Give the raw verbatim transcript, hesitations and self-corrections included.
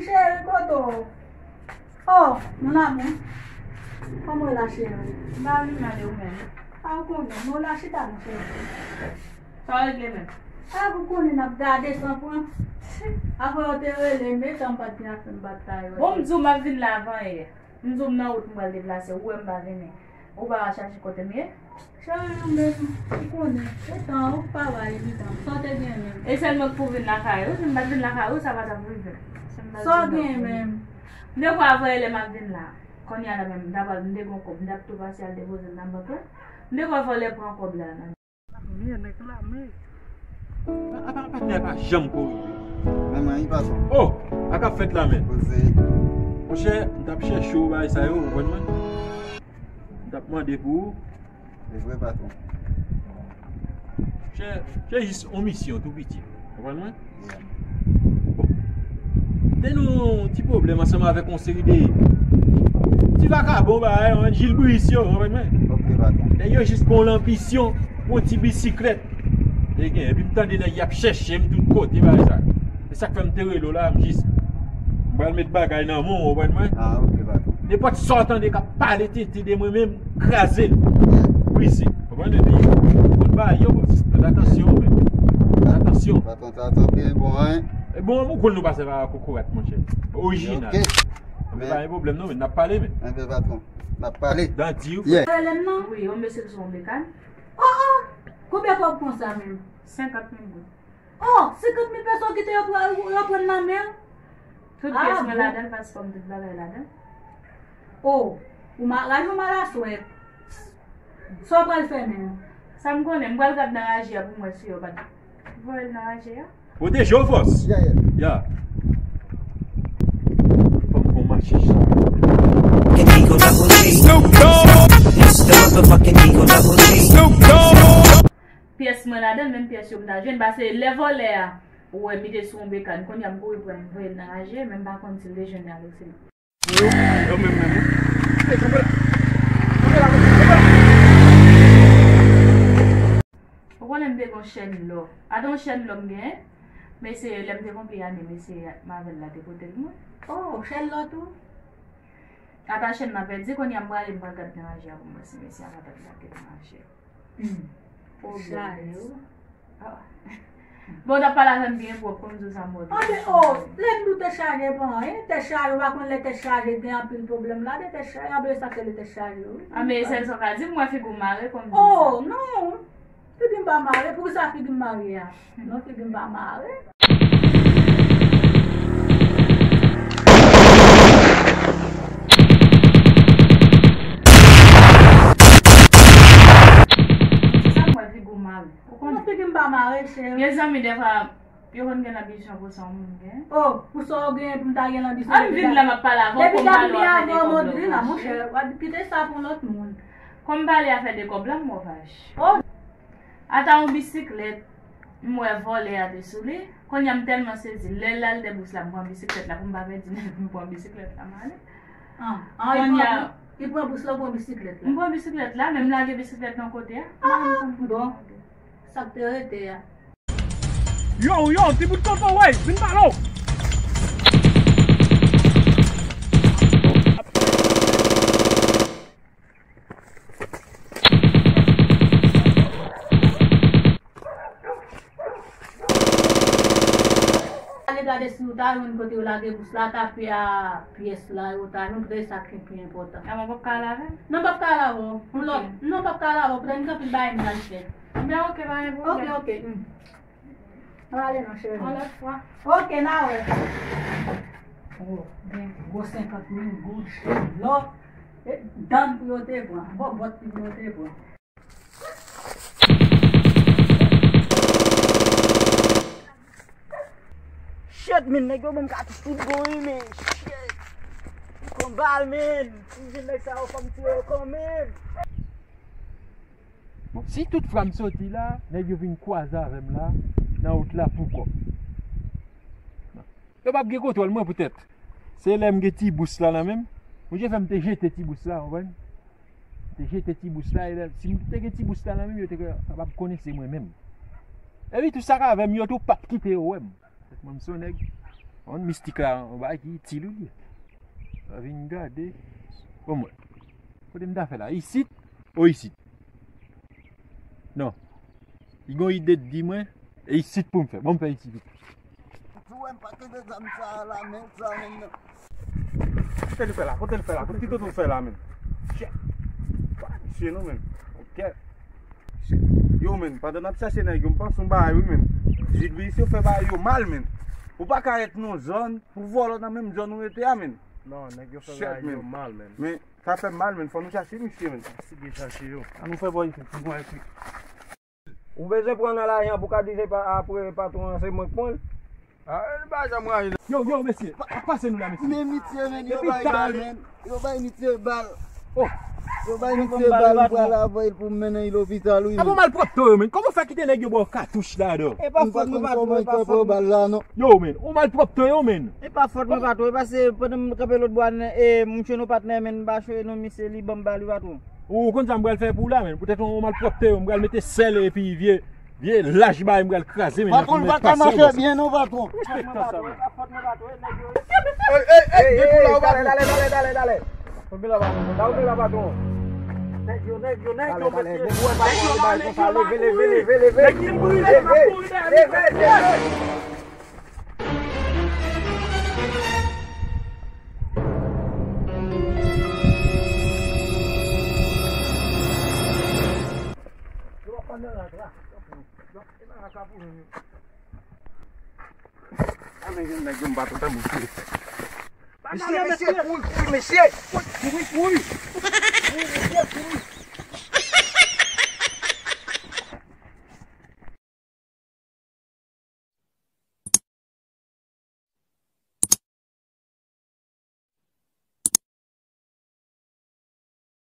Cheri, kote w? Oh, mon amour. Kòman w ye la, cheri? M pa vin mal, e ou menm? A, ou konnen, mwen la chita, mon cheri. Sa w regle menm? A, ou konnen n ap gade san pran. Apre yo te rele m, e tan m pa t gen afè m pa t ka yo. Bon, m di w m ap vin la avan yè. M di w m nan wout, m pral deplase, ou wè m pa vini. Ou pa al chache kote m ye? Cheri, ou menm, ou konnen, e tan ou pa bay li tan. Sa w te gen menm? E sèlman k pou vin lakay ou, si m pa t vin lakay ou, sa pa t ap rive. Si m pa t vin lakay ou. Sa w gen menm? M te kwè avè lè m ap vin la. Kounye a la menm, m ta pral, m te gon kòb, m t ap tou pase al depoze l nan bank la. M te kwè vòlè pran kòb la nan. Men nèg la, men. Apa, apa, nèg pa janm korije. Men mwen, li pa son. Oh, a k ap fèt la, men. Poze. Monchè, m t ap chèche w, bagay sa yo, ou konprann mwen? M t ap mande pou ou. Se vre, patwon. Monchè, se jis yon misyon tou piti. Ou konprann mwen? Yeah. Bon. Te nou yon ti pwoblèm ansanm avèk yon seri de ti vakabon, bagay, yon Jil Bris yo, ou konprann mwen? Ok, patwon. Nèg yo jis gen yon lanbisyon pou yon ti bisiklèt. E gen, epi m tande nèg y ap chèche m tout kote, bagay sa. Se sa k fè m te rele w la, m jis, m pral met bagay nan men w, ou konprann mwen? Ah, ok, patwon. Nenpòt sa w tande k ap pale tenten de mwen menm, kraze l. Brize. Ou konprann, epi konn bagay yo, bòs. Fè atansyon, men. Fè atansyon. Patwon, sa, sa byen bon, hein? E bon, ou konn nou pa sèvi ak kokorat, monchè. Orijinal. Ok. Men pa gen pwoblèm, non, men n ap pale, men. Enben, patwon, n ap pale. Dan di w. Yeah. Rele m non? Wi, yon mesye ki sou yon bekàn. Oh, oh! Konbyen kòb konsa menm? Senkant mil goud. Oh, senkant mil peso ki te yo pran, yo pran nan men w? Tout pyès mwen ladan l, paspò m, tout bagay ladan l. Oh, ou ma-, raj ou malaswèt. Sa w pral fè menm? Sa m konnen, m pral gad nan raje a pou m wè si yo pa t voye l nan raje a. Pwoteje w, fòs. Yeah, yeah. Ya. Fò m fè yon mache. Fucking Eagle Double G. Snoop Dogg. It's the motherfucking Eagle Double G. Snoop Dogg. Pyès mwen ladan l, menm pyès yo m ta jwenn, paske lè vòlè a, ou wè m te sou yon bekàn, kounye a m kouri pran l, m voye l nan raje, men m pa konn si l te jwenn avèk se. Yo, yo menm, menm, wi. Ey, kanpe la. Kanpe la, kanpe la. Ou konnen m te gon chèn lò. Ata yon chèn lò m genyen, mesye, lè m te konpli ane, mesye Mavel la te pote l mwen. Oh, chèn lò tou? Ata chèn nan pèdi, kounye a m prale, m pral gad nan raje a pou m wè si mesye a pa t ap lage nan raje a. Hmm. Pwoblèm. Chale, wi. Ah. Bon, w t ap pale avè m byen pwòp, kòm di w sa m wè. Anben, oh, lè m di w tèt chaje, bon, hein, tèt chaje, ou pa konn lè tèt chaje, gen anpil pwoblèm ladan tèt chaje, anben, sa k rele tèt chaje, wi. Anben, e sèl sa w ka di m, mwen figi w mare, kòm di sa. Oh, non. Figi m pa mare, poukisa figi m mare a? Non, figi m pa mare. Se sa m wè, figi w mare. Ou konnen. Non, figi m pa mare, cheri. Gen zanmi, dèfwa, yo konn gen lanbisyon pou sa yon moun gen. Oh, pou sa w gen, pou m ta gen lanbisyon. Ann vin la, m ap pale avè w, pou m pale w afè de kòb lòt, monchè. Kite sa pou lòt moun. Kòm m pale afè de kòb la, m wè w fache. Oh. Ata yon bisiklèt, m wè vòlè a te sou li. Kounye a m tèlman sezi, lè l al dèbous la, m pran bisiklèt la pou m pa pèdi nèg, m pran bisiklèt la, m ale. Ah, ah, li pran, li pran bous la, ou pran bisiklèt la? M pran bisiklèt la, men m lage bisiklèt nan kote a. Ah, ah, bon. Sa k te rete a? Yo, yo, ti bout tonton, wey, vin pale w. Ale gade si ou ta jwenn kote yo lage bous la, ta fè a pyès la, yo ta jwenn, poutèt sa ki pi enpòtan. A, mwen p ap ka al avè w? Non, m p ap ka al avè w. Yon lòt, non, m p ap ka al avè w, poutèt m gen anpil bagay m pral fè. Ebyen, oke, pa gen pwoblèm. Oke, oke. Hmm. Ann ale non, cheri. Yon lòt fwa. Oke, n a wè. Oh, gen gwo senkant mil goud, cheri. Lò, e, dan pou yo te pran. Bòbòt pou yo te pran. Shit, men, nèg yo ban m katouch tout bon, wi, men. Shit. Konbal, men. Si m jwenn nèg sa yo, fò m tiye yo kanmenm. Bon, si tout fwa m soti la, nèg yo vin kwaze avè m la, nan wout la pou kò. Yo p ap gen kontwòl mwen poutèt se lè m gen ti bous la nan men m. Bondye fè m te jete ti bous la, w konprann? M te jete ti bous la, e lè, si m te gen ti bous la nan men m, yo te kapab konnen se mwen menm. Epi tou sa k avè m yo tou p ap kite yo wè m. Mwen, m se yon nèg Yon mistik la, yon bagay ki itil wi. Sa vin gade. Bon, mwen. Kote m ta fè la? Isit? O isit? Non. Li gon ide di mwen, e isit pou m fè. Bon, m fè isit. Ou wè m pa kenbe zam sa la, men sa, men non. Kote l fè la? Kote l fè la? Kote ti toto fè la, men? Shit. Pa misye non, men. Ok. Yo, men, pandan n ap chache nèg yo, m panse yon bagay, wi, men. Jidvis yo fè bagay yo mal, men. Ou pa ka ret nan zòn pou vòlò nan menm zòn ou rete a, men. Non, nèg yo fè bagay yo mal, men. Men, sa fè mal, men. Fò nou chache misye, men. Si byen chache yo. An nou fè bò isit, nou wè isit. Ou bezwen pran nan lajan pou ka di se pa apre patwon an se mwen k pran l? Ah, li pa janm rayi non. Yo, yo, mesye, pa, pa pase nou la, mesye. Men misye, men, yo bay bal, men. Yo bay misye bal. Oh. Yo bay misye bal, m pral avè l pou m mennen l lopital, wi. Avan malpwòpte yo, men. Kòman w fè kite nèg yo ba w katouch la, dò? E pa fòt mwen, patwon, e pa fòt mwen. Bal la, non. Yo, men, ou malpwòpte yo, men. E pa fòt mwen, patwon, e paske pandan m kanpe lòt bò a, e, m tchwe nou patnè, men, m pa chwe non, misye, li ban m bal, wi, patwon. Ou konn sa m pral fè pou ou la, men. Poutèt ou malpwòpte yo, m pral mete sèl epi vye, vye lach bay m pral kraze, men. Patwon, l pa ka mache byen non, patwon. Respektan sa, men. Ey, ey, ey, depi w la, ou pa pou. Dale, dale, dale, dale, dale. Konbyen la, patwon? Dale, konbyen la, patwon? Nèg yo, nèg yo, nèg yo, mesye. Nèg yo la, nèg yo la, kouri. Leve, leve, leve, leve. Nèg ki kouri la, kouri la, leve, leve. Mesye, mesye, kouri, kouri, mesye. Kouri, kouri. Kouri, mesye, kouri.